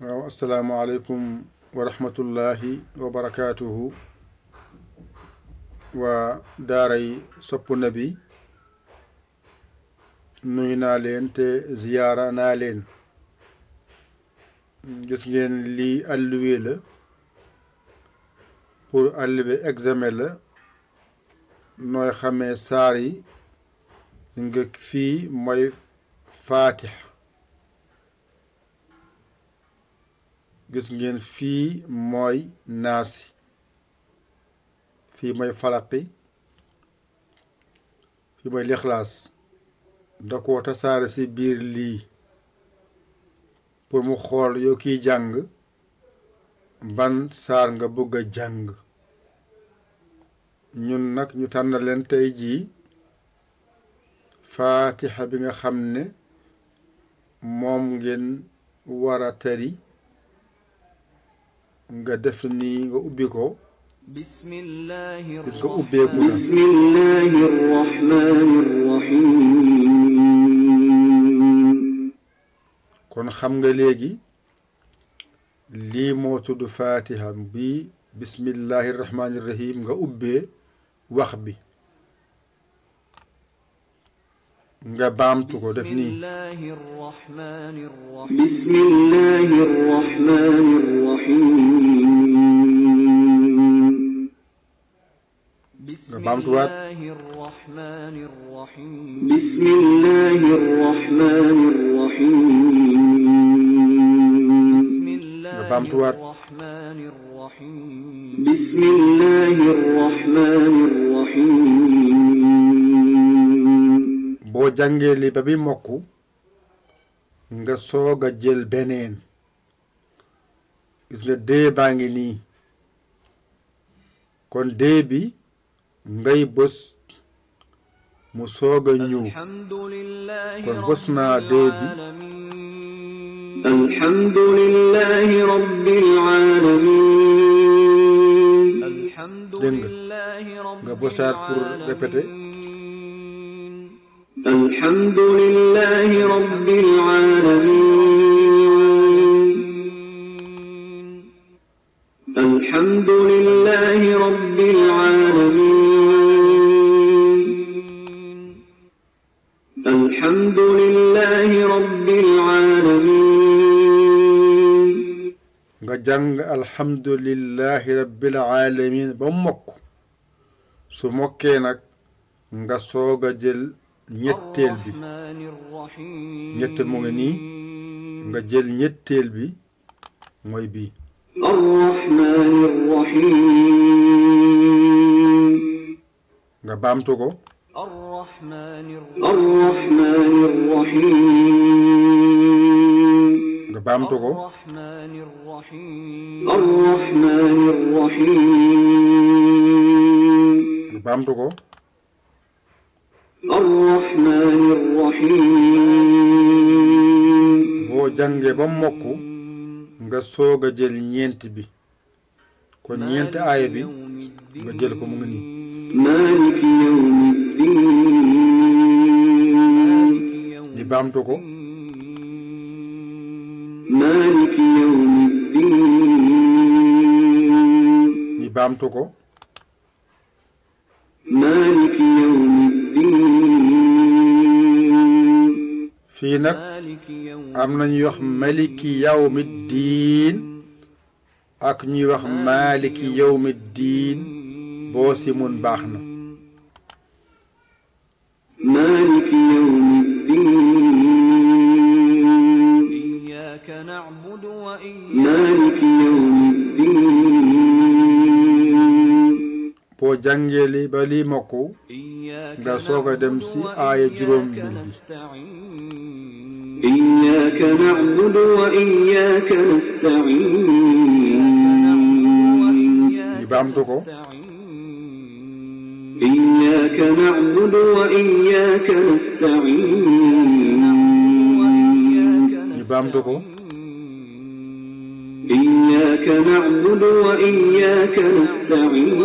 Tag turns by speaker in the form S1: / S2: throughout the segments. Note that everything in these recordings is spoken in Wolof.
S1: waaw asalaamaaleykum wa rahmatullahi wa barakaatuhu waa daaray Sopp Nabi nuyu naa leen te ziyaara naa leen. gis ngeen lii alluwe la pour alluwe examen la nooy xamee saar yi nga fii mooy faatix. gis ngeen fii mooy naasi, fii mooy falaqi, fii mooy lixlaas. da ko tasaare ci biir lii pour mu xool yow kiy jàng ban saar nga bëgg a jàng. ñun nag ñu tànn leen tey jii faatixa bi nga xam ne moom ngeen war a tari. nga def nii nga ubbi ko gis nga ubbeeku na.
S2: bismillahi rrahmani rrahim.
S1: kon xam nga léegi lii moo tudd fatiha bi bismillahi rrahmani rrahim nga ubbee wax bi nga baamtu ko def nii
S2: bismillahi rrahmani rrahim.
S1: nga baamtuwaat
S2: bismillahi rrahmani rrahim.
S1: nga baamtuwaat
S2: bismillahi rrahmani rrahim.
S1: boo jàngee li ba bi mokk nga soog a jël beneen. gis nga dee baa ngi nii kon dee bi ngay bës mu soog a ñëw kon bës naa dee bi.
S2: alhamdulillahi rabbil alamin.
S1: dégg nga bësaat pour répéter.
S2: alhamdulillahi rabbil alamin. alhamdulillahi rabbil alamin. alhamdulillahi rabbil alamin.
S1: nga jàng alhamdulillahi rabbil alamin ba mokk. su mokkee nag nga soog a jël ñetteel bi. ñetteel mu ngi nii nga jël ñetteel bi mooy bii.
S2: arrahmani rrahim.
S1: nga baamtu ko.
S2: arrahmani rrahim.
S1: nga baamtu ko.
S2: arrahmani rrahim.
S1: nga baamtu ko.
S2: arrahmani rrahim.
S1: boo jàngee ba mokk nga soog a jël ñeent bi kon ñeenti aaya bi nga jël ko mu ngi nii.
S2: maliki yawmiddin.
S1: ñu baamtu ko.
S2: maliki yawmiddin.
S1: ñu baamtu ko.
S2: maliki yawmiddin.
S1: fii nag am na ñuy wax maliki yawmi diin ak ñuy wax maliki yawmi diin boo si mun baax na.
S2: maliki yawmiddin. maliki yawmiddin.
S1: boo jàngee li ba lii mokk nga soog a dem si aaya juróom bi.
S2: إياك نعبد وإياك نستعين.
S1: ñu baamtu ko.
S2: إياك نعبد وإياك نستعين.
S1: ñu baamtu ko.
S2: إياك نعبد وإياك نستعين.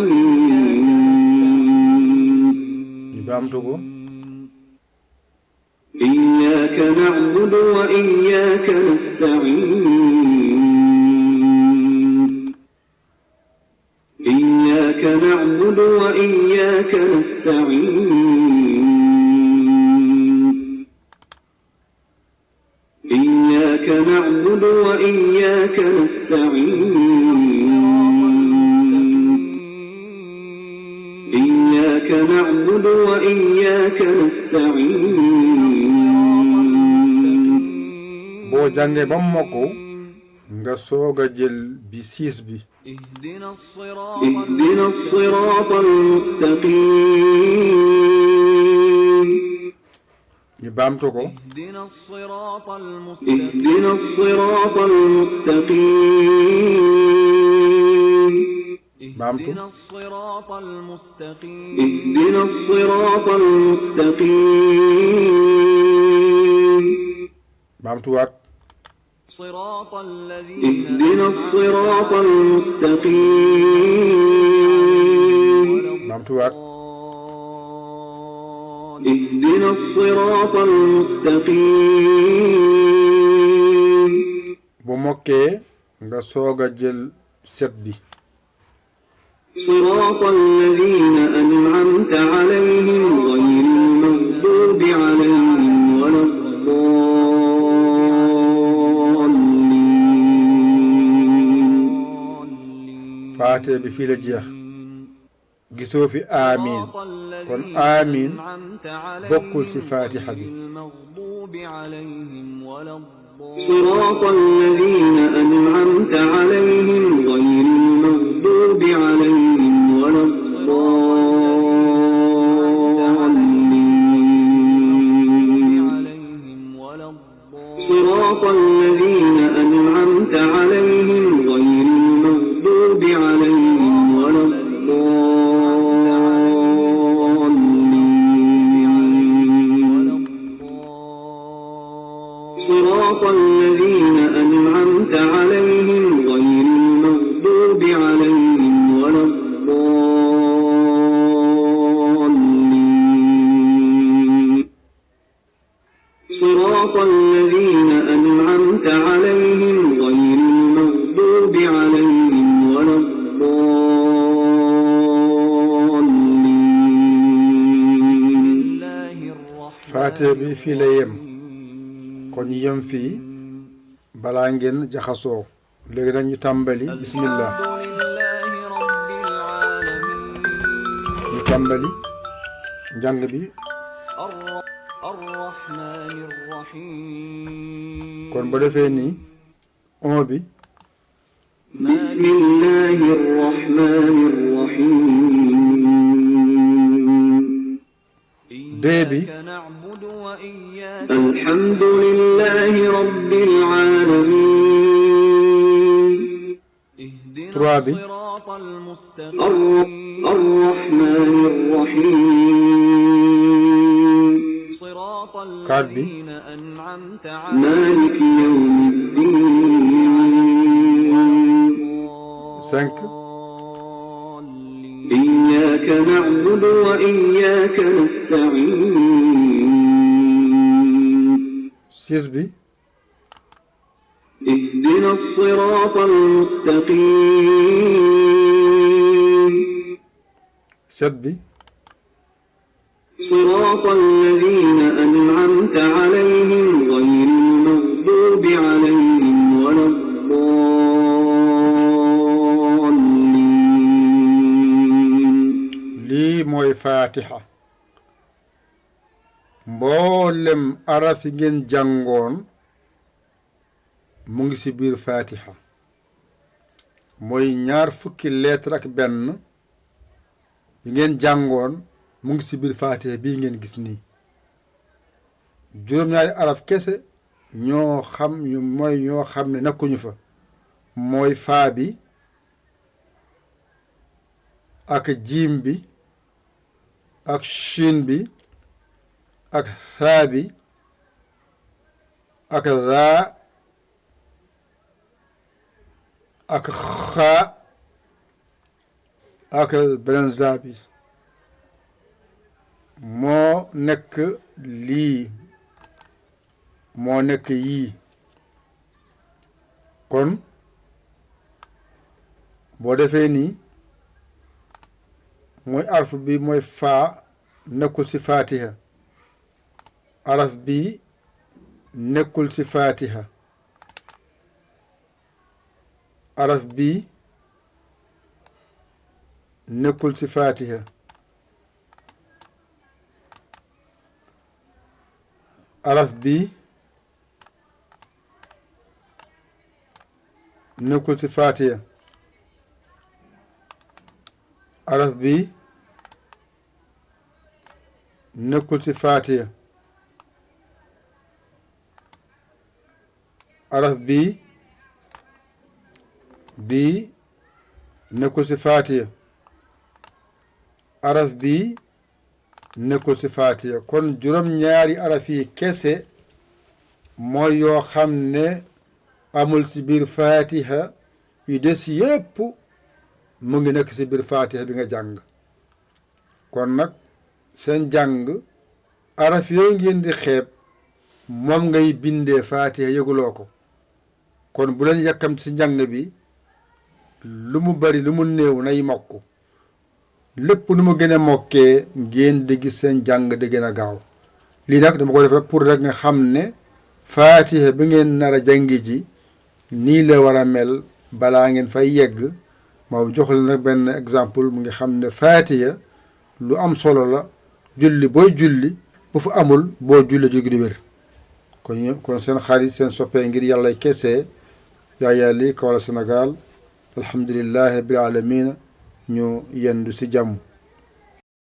S1: ñu baamtu ko.
S2: إياك نعبد وإياك نستعين. نستعين إياك نعبد وإياك نستعين إياك نعبد وإياك نستعين
S1: boo jàngee ba mokk nga soog a jël bi 6 bi
S2: اهدنا الصراط المستقيم
S1: ñu baamtu ko
S2: اهدنا الصراط المستقيم
S1: baamtu
S2: اهدنا الصراط المستقيم
S1: baamtuwaat
S2: اهدنا الصراط المستقيم
S1: baamtuwaat
S2: اهدنا الصراط المستقيم
S1: bu mokkee nga soog a jël 7 bi
S2: صراط الذين أنعمت عليهم غير المغضوب عليهم ولا الضالين
S1: faate bi fii la jeex gisoo fi amiin kon amiin bokkul ci faatiha bi
S2: صراط الذين أنعمت عليهم غير المغضوب عليهم ولا الضالين صراط الذين أنعمت عليهم غير المغضوب عليهم ولا صراط الذين أنعمت عليهم غير المغضوب عليهم ولا الضالين صراط الذين أنعمت عليهم غير المغضوب عليهم ولا الضالين
S1: faate bi fii la yem kon yem fii balaa ngeen jaxasoo léegi nag ñu tàmbali bismillah ñu tàmbali njàng bi kon bu defee nii on bi
S2: بسم الله الرحمن الرحيم
S1: dee bi
S2: الحمد لله رب العالمين
S1: 3 bi
S2: الرحمن الرحيم
S1: 4 bi
S2: مالك يوم الدين
S1: 5
S2: إياك نعبد وإياك نستعين
S1: 6 bi
S2: اهدنا الصراط المستقيم
S1: 7 bi
S2: صراط الذين أنعمت عليهم غير المغضوب عليهم ولا الضالين
S1: lii mooy faatiha mboolem arafi ngeen jàngoon mu ngi ci biir faatiha mooy 20 lettre ak benn yi ngeen jàngoon mu ngi ci biir faatiha bii ngeen gis nii juróom-ñaari araf kese ñoo xam ne nekkuñu fa mooy faa bi ak jiim bi ak shin bi ak saa bi ak raa ak xaa ak beneen zaa bi moo nekk lii moo nekk yii kon boo defee nii mooy arf bi mooy faa nekkul ci fatiha araf bi nekkul ci fatiha araf bi nekkul ci fatiha araf bi nekkul ci fatiha araf bi nekkul ci fatiha araf bi nekkul ci fatiha araf bi nekkul ci fatiha kon juróom-ñaari araf yi kese mooy yoo xam ne amul ci biir fatiha yu des yépp mu ngi nekk ci biir fatiha bi nga jàng kon nag seen jàng araf yooyu ngeen di xeeb moom ngay bindee fatiha yëguloo ko kon bu leen yàkkam ci njàng bi lu mu bari lu mu néew nay mokk lépp nu mu gën a mokkee ngeen di gis seen jàng di gën a gaaw lii nag dama ko def rek pour rek nga xam ne fatiha bi ngeen nar a jàngi ji nii la war a mel balaa ngeen fay yegg ma jox la nag benn exemple mu ngi xam ne fatiha lu am solo la julli booy julli bu fa amul boo julli jógi di wér kon seen xarit seen soppee ngir yàlla kese Yaya Ly Kaolack Sénégal alhamdulillahi rabbil alamin ñu yendu ci jàmm